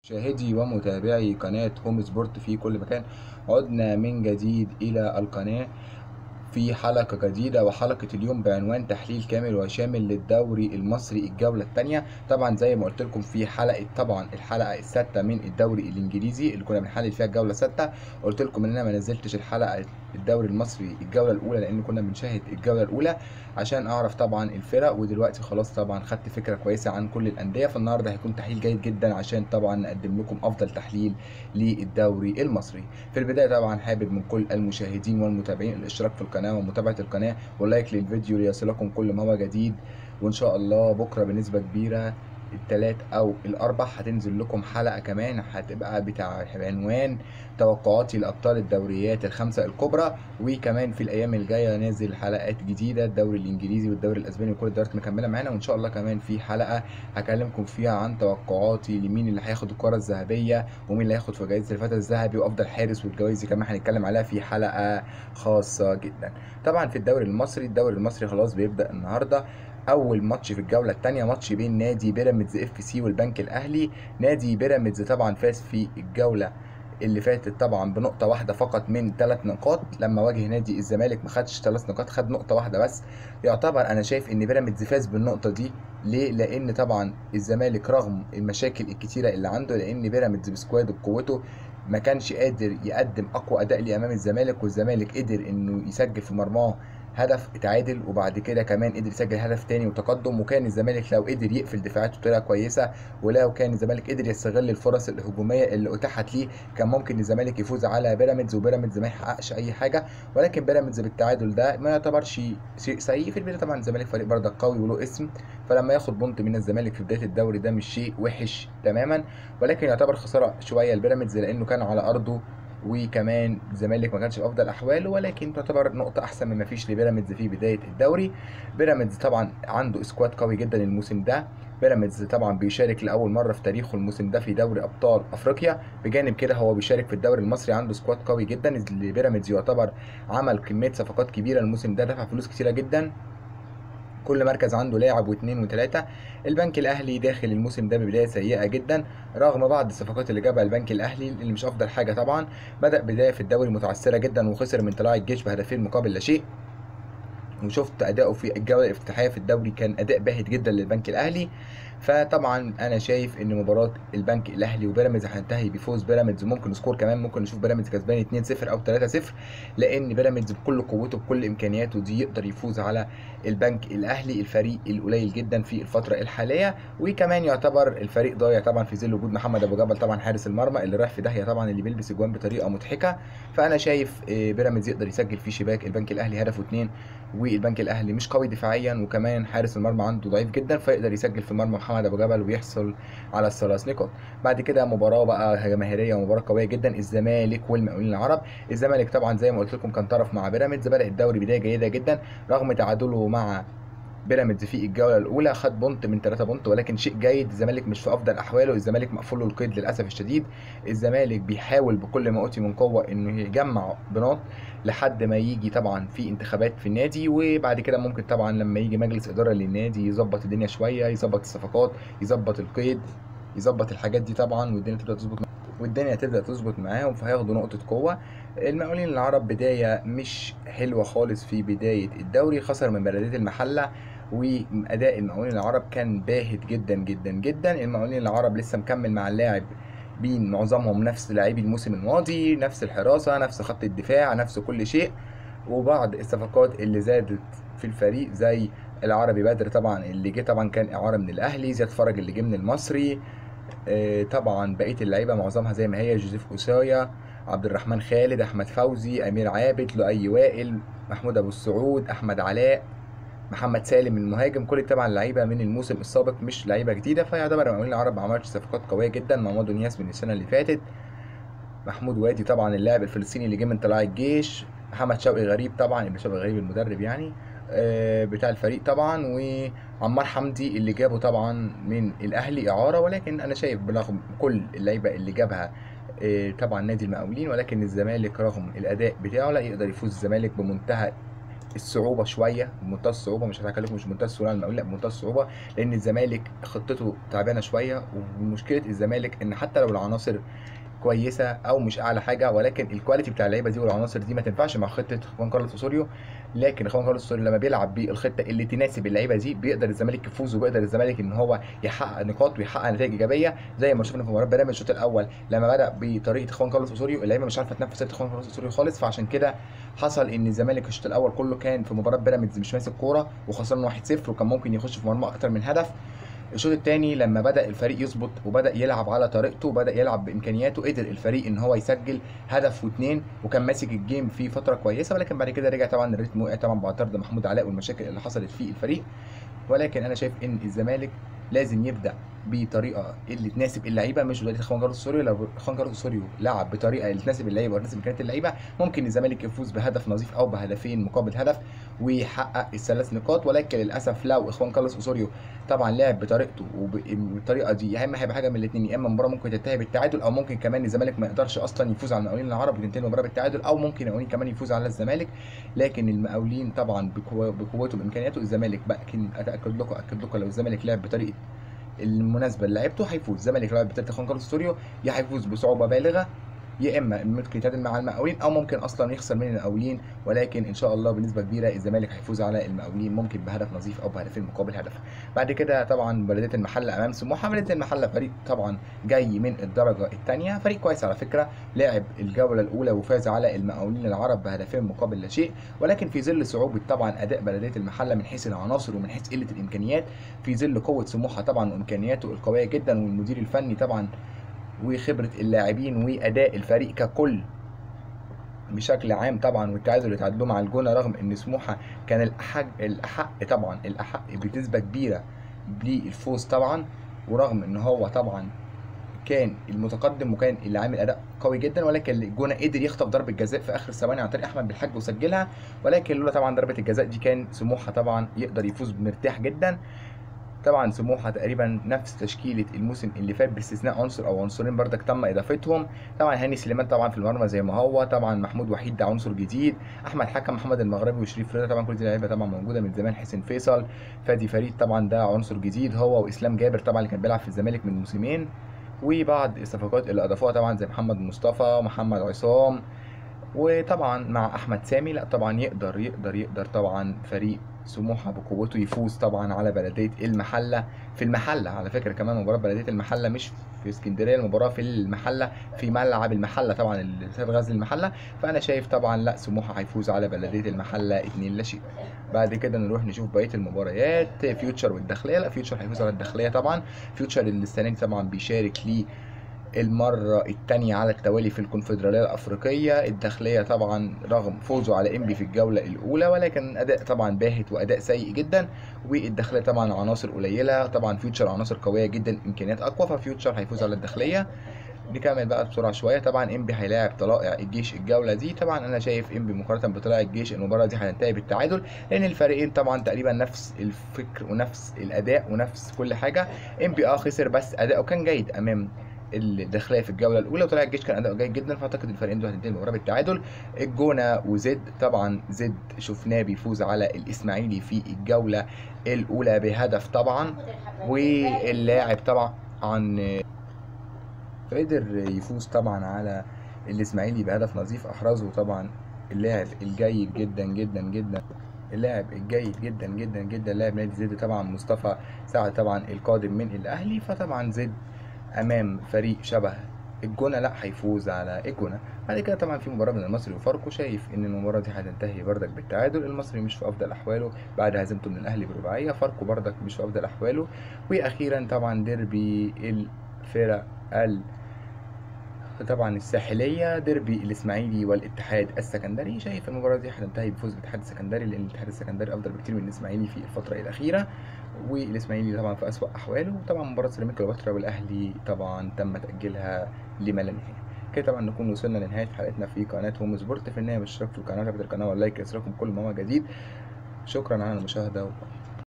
مشاهدي ومتابعي قناة هوم سبورت في كل مكان، عدنا من جديد إلى القناة في حلقة جديدة، وحلقة اليوم بعنوان تحليل كامل وشامل للدوري المصري الجولة الثانية. طبعا زي ما قلت لكم في حلقة، طبعا الحلقة السادسة من الدوري الإنجليزي اللي كنا بنحلل فيها الجولة السادسة، قلت لكم إن أنا ما نزلتش الحلقة الدوري المصري الجولة الأولى لأن كنا بنشاهد الجولة الأولى عشان أعرف طبعا الفرق، ودلوقتي خلاص طبعا خدت فكرة كويسة عن كل الأندية. فالنهاردة هيكون تحليل جيد جدا عشان طبعا نقدم لكم أفضل تحليل للدوري المصري. في البداية طبعا حابب من كل المشاهدين والمتابعين الاشتراك في القناة ومتابعة القناة ولايك للفيديو ليصلكم كل ما هو جديد، وإن شاء الله بكرة بنسبة كبيرة الثلاث او الاربع هتنزل لكم حلقة كمان هتبقى بتاع عنوان توقعاتي لابطال الدوريات الخمسة الكبرى، وكمان في الايام الجاية نازل حلقات جديدة الدوري الانجليزي والدوري الاسباني وكل الدوريات مكملة معانا، وان شاء الله كمان في حلقة هكلمكم فيها عن توقعاتي لمين اللي هياخد الكره الذهبية ومين اللي هياخد في جائزة الفتى الذهبي وافضل حارس والجوائز دي كمان هنتكلم عليها في حلقة خاصة جدا. طبعا في الدوري المصري، الدوري المصري خلاص بيبدا النهارده اول ماتش في الجولة الثانية، ماتش بين نادي بيراميدز FC والبنك الاهلي. نادي بيراميدز طبعا فاز في الجولة اللي فاتت طبعا بنقطة واحدة فقط من 3 نقاط لما واجه نادي الزمالك، ما خدش 3 نقاط، خد نقطة واحدة بس. يعتبر انا شايف ان بيراميدز فاز بالنقطة دي، ليه؟ لان طبعا الزمالك رغم المشاكل الكتيرة اللي عنده، لان بيراميدز ب squad ه بقوته ما كانش قادر يقدم اقوى اداء ليه امام الزمالك، والزمالك قدر انه يسجل في مرماه هدف اتعادل، وبعد كده كمان قدر يسجل هدف تاني وتقدم. وكان الزمالك لو قدر يقفل دفاعاته بطريقة كويسة، ولو كان الزمالك قدر يستغل الفرص الهجومية اللي اتاحت ليه، كان ممكن الزمالك يفوز على بيراميدز وبيراميدز ما يحققش اي حاجة. ولكن بيراميدز بالتعادل ده ما يعتبرش شيء سيء. في البداية طبعا الزمالك فريق برضه قوي وله اسم، فلما ياخد point من الزمالك في بداية الدوري ده مش شيء وحش تماما، ولكن يعتبر خسارة شوية لبيراميدز لانه كان على ارضه، وكمان الزمالك ما كانش في افضل احواله، ولكن تعتبر نقطة احسن من ما فيش لبيراميدز في بداية الدوري. بيراميدز طبعا عنده squad قوي جدا الموسم ده، بيراميدز طبعا بيشارك لاول مرة في تاريخه الموسم ده في دوري ابطال افريقيا، بجانب كده هو بيشارك في الدوري المصري، عنده squad قوي جدا. بيراميدز يعتبر عمل كمية صفقات كبيرة الموسم ده، دفع فلوس كتيرة جدا، كل مركز عنده لاعب واثنين وثلاثة. البنك الاهلي داخل الموسم ده ببداية سيئه جدا رغم بعض الصفقات اللي جابها البنك الاهلي اللي مش افضل حاجة. طبعا بدا بداية في الدوري متعثره جدا وخسر من طلائع الجيش بهدفين مقابل لا شيء، وشفت اداؤه في الجولة الافتتاحيه في الدوري كان اداء باهت جدا للبنك الاهلي. فطبعا انا شايف ان مباراة البنك الاهلي وبيراميدز هتنتهي بفوز بيراميدز، وممكن score كمان، ممكن نشوف بيراميدز كسبان 2-0 او 3-0، لان بيراميدز بكل قوته بكل امكانياته دي يقدر يفوز على البنك الاهلي الفريق القليل جدا في الفترة الحالية. وكمان يعتبر الفريق ضايع طبعا في ظل وجود محمد ابو جبل طبعا حارس المرمى اللي رايح في داهية طبعا، اللي بيلبس اجوان بطريقة مضحكة. فانا شايف بيراميدز يقدر يسجل في شباك البنك الاهلي هدف واثنين، والبنك الاهلي مش قوي دفاعيا، وكمان حارس المرمى عنده ضعيف جدا، فيقدر يسجل في مرمى محمد ابو جبل ويحصل على الثلاث نقاط. بعد كده مباراة بقى جماهيرية ومباراة قوية جدا، الزمالك والمقاولين العرب. الزمالك طبعا زي ما قلت لكم كان طرف مع بيراميدز، بدا الدوري بداية جيدة جدا رغم تعادله مع بيراميدز في الجولة الاولى، خد point من 3 point، ولكن شيء جيد. الزمالك مش في افضل احواله، الزمالك مقفول له القيد للاسف الشديد. الزمالك بيحاول بكل ما اوتي من قوة انه يجمع بناط لحد ما يجي طبعا في انتخابات في النادي، وبعد كده ممكن طبعا لما يجي مجلس ادارة للنادي يظبط الدنيا شوية، يظبط الصفقات، يظبط القيد، يظبط الحاجات دي طبعا، والدنيا تبدا تظبط معاهم، فهياخدوا نقطة قوة. المقاولين العرب بداية مش حلوة خالص في بداية الدوري، خسر من بلديه المحلة، واداء المقاولين العرب كان باهت جدا جدا جدا. المقاولين العرب لسه مكمل مع اللاعب بين معظمهم نفس لاعبي الموسم الماضي، نفس الحراسة، نفس خط الدفاع، نفس كل شيء، وبعض الصفقات اللي زادت في الفريق زي العربي بدر طبعا اللي جه طبعا كان اعاره من الاهلي، زياد فرج اللي جه من المصري، طبعا بقية اللعيبة معظمها زي ما هي، جوزيف اوسايا، عبد الرحمن خالد، احمد فوزي، امير عابد، لؤي وائل، محمود ابو السعود، احمد علاء، محمد سالم المهاجم، كل طبعا لعيبة من الموسم السابق مش لعيبة جديدة. فيعتبر المقاولين العرب ما عملش صفقات قوية جدا. محمود نياس من السنة اللي فاتت، محمود وادي طبعا اللاعب الفلسطيني اللي جه من طلائع الجيش، محمد شوقي غريب طبعا، ابن شوقي غريب المدرب يعني بتاع الفريق طبعا، وعمار حمدي اللي جابه طبعا من الاهلي اعاره. ولكن انا شايف برغم كل اللعيبة اللي جابها طبعا نادي المقاولين، ولكن الزمالك رغم الاداء بتاعه لا يقدر يفوز الزمالك بمنتهى الصعوبة شوية، بمنتهى الصعوبة، مش هكلمكم مش بمنتهى السهولة على المقاولين، لا بمنتهى الصعوبة، لان الزمالك خطته تعبانة شوية. ومشكلة الزمالك ان حتى لو العناصر كويسة او مش اعلى حاجة، ولكن ال quality بتاع اللعيبة دي والعناصر دي ما تنفعش مع خطه خوان كارلوس اوسوريو. لكن خوان كارلوس اوسوريو لما بيلعب بالخطة اللي تناسب اللعيبة دي بيقدر الزمالك يفوز، وبيقدر الزمالك ان هو يحقق نقاط ويحقق نتائج ايجابية، زي ما شفنا في مباراة بيراميدز الشوط الاول لما بدا بطريقة خوان كارلوس اوسوريو اللعيبة مش عارفه تنفذ خطه خوان كارلوس اوسوريو خالص. فعشان كده حصل ان الزمالك الشوط الاول كله كان في مباراة بيراميدز مش ماسك كورة وخسران 1-0، وكان ممكن يخش في مرمى اكتر من هدف. الشوط الثاني لما بدأ الفريق يظبط وبدأ يلعب على طريقته وبدأ يلعب بإمكانياته، قدر الفريق إن هو يسجل هدف واثنين، وكان ماسك ال game في فترة كويسة. ولكن بعد كده رجع طبعا الريتم وقع طبعا بعد طرد محمود علاء والمشاكل اللي حصلت في الفريق. ولكن أنا شايف إن الزمالك لازم يبدأ بطريقة اللي تناسب اللعيبة، مش بطريقة خوان كارلوس أوسوريو. لو خوان كارلوس أوسوريو لعب بطريقة اللي تناسب اللعيبة وتناسب امكانيات اللعيبة، ممكن الزمالك يفوز بهدف نظيف او بهدفين مقابل هدف ويحقق الثلاث نقاط. ولكن للاسف لو خوان كارلوس أوسوريو طبعا لعب بطريقته وبالطريقه دي، يا اما هيبقى حاجة من الاثنين، يا اما المباراة ممكن تنتهي بالتعادل، او ممكن كمان الزمالك ما يقدرش اصلا يفوز على المقاولين العرب وتنتهي المباراة بالتعادل، او ممكن المقاولين كمان يفوز على الزمالك. لكن المقاولين طبعا بقوته بامكانياته الزمالك بقى، اتاكد لكم اكد لكم لو الزمالك لعب بطريقة المناسبة اللي لعبته هيفوز. الزمالك لعب بطريقة خوان كارلوس أوسوريو يا هيفوز بصعوبة بالغة، يا اما ممكن يتعادل مع المقاولين، او ممكن اصلا يخسر من المقاولين. ولكن ان شاء الله بنسبة كبيرة الزمالك هيفوز على المقاولين، ممكن بهدف نظيف او بهدفين مقابل هدف. بعد كده طبعا بلديه المحلة امام سموحه. بلديه المحلة فريق طبعا جاي من الدرجة الثانية، فريق كويس على فكرة، لعب الجولة الاولى وفاز على المقاولين العرب بهدفين مقابل لا شيء. ولكن في ظل صعوبة طبعا اداء بلديه المحلة من حيث العناصر ومن حيث قلة الامكانيات، في ظل قوة سموحه طبعا وامكانياته القوية جدا، والمدير الفني طبعا وخبرة اللاعبين وأداء الفريق ككل بشكل عام طبعا، والتعادل اللي تعادلوه مع الجونة، رغم ان سموحة كان الأحق طبعا، الأحق بنسبة كبيرة بالفوز طبعا، ورغم ان هو طبعا كان المتقدم وكان اللي عامل اداء قوي جدا، ولكن الجونه قدر يخطف ضربه جزاء في اخر الثواني عن طريق احمد بالحاج وسجلها. ولكن لولا طبعا ضربه الجزاء دي كان سموحه طبعا يقدر يفوز مرتاح جدا. طبعا سموحه تقريبا نفس تشكيله الموسم اللي فات باستثناء عنصر او عنصرين بردك تم اضافتهم. طبعا هاني سليمان طبعا في المرمى زي ما هو، طبعا محمود وحيد ده عنصر جديد، احمد حكم، محمد المغربي، وشريف رضا، طبعا كل دي لعيبة طبعا موجودة من زمان، حسين فيصل، فادي فريد طبعا ده عنصر جديد هو، واسلام جابر طبعا اللي كان بيلعب في الزمالك من موسمين، وبعض الصفقات اللي اضافوها طبعا زي محمد مصطفى، محمد عصام، وطبعا مع احمد سامي. لا طبعا يقدر يقدر يقدر طبعا فريق سموحه بقوته يفوز طبعا على بلديه المحلة في المحلة. على فكرة كمان مباراة بلديه المحلة مش في اسكندرية، المباراة في المحلة في ملعب المحلة طبعا الاستاد غزل المحلة. فانا شايف طبعا لا سموحه هيفوز على بلديه المحلة 2-0. بعد كده نروح نشوف بقية المباريات. فيوتشر والداخليه، لا فيوتشر هيفوز على الداخلية طبعا. فيوتشر اللي السنة دي طبعا بيشارك ليه المرة الثانية على التوالي في الكونفدرالية الأفريقية. الداخلية طبعا رغم فوزه على إنبي في الجولة الأولى، ولكن أداء طبعا باهت وأداء سيء جدا، والداخلية طبعا عناصر قليلة، طبعا فيوتشر عناصر قوية جدا، إمكانيات أقوى، ففيوتشر هيفوز على الداخلية. نكمل بقى بسرعة شوية. طبعا إنبي هيلاعب طلائع الجيش الجولة دي. طبعا أنا شايف إنبي مقارنة بطلائع الجيش المباراة دي هتنتهي بالتعادل، لأن الفريقين طبعا تقريبا نفس الفكر ونفس الأداء ونفس كل حاجة. إنبي خسر بس أداؤه كان جيد أمام الداخلية في الجولة الاولى، وطلع الجيش كان اداؤه جيد جدا، فاعتقد الفريقين دول هتنتهي المباراة بالتعادل. الجونه وزد، طبعا زد شفناه بيفوز على الاسماعيلي في الجولة الاولى بهدف طبعا، واللاعب طبعا فقدر يفوز طبعا على الاسماعيلي بهدف نظيف احرزه طبعا اللاعب الجيد جدا جدا جدا، اللاعب الجيد جدا جدا جدا، لاعب نادي زد طبعا مصطفى سعد طبعا القادم من الاهلي. فطبعا زد امام فريق شبه الجونه لا هيفوز على الجونه. بعد كده طبعا في مباراة بين المصري وفاركو، شايف ان المباراة دي هتنتهي بردك بالتعادل. المصري مش في افضل احواله بعد هزيمته من الاهلي برباعيه، فاركو بردك مش في افضل احواله. واخيرا طبعا ديربي الفرق طبعا الساحلية، ديربي الاسماعيلي والاتحاد السكندري. شايف المباراة دي هتنتهي بفوز الاتحاد السكندري، لان الاتحاد السكندري افضل بكتير من الاسماعيلي في الفترة الاخيرة، والاسماعيلي طبعا في اسوأ احواله. وطبعا مباراة سيراميكا كليوباترا والاهلي طبعا تم تاجيلها لما لا نهاية. كده طبعا نكون وصلنا لنهاية حلقتنا في قناة هوم سبورت. في النهاية بالاشتراك في القناة، رابط القناة وال like، يصلكم كل ما هو جديد. شكرا على المشاهدة.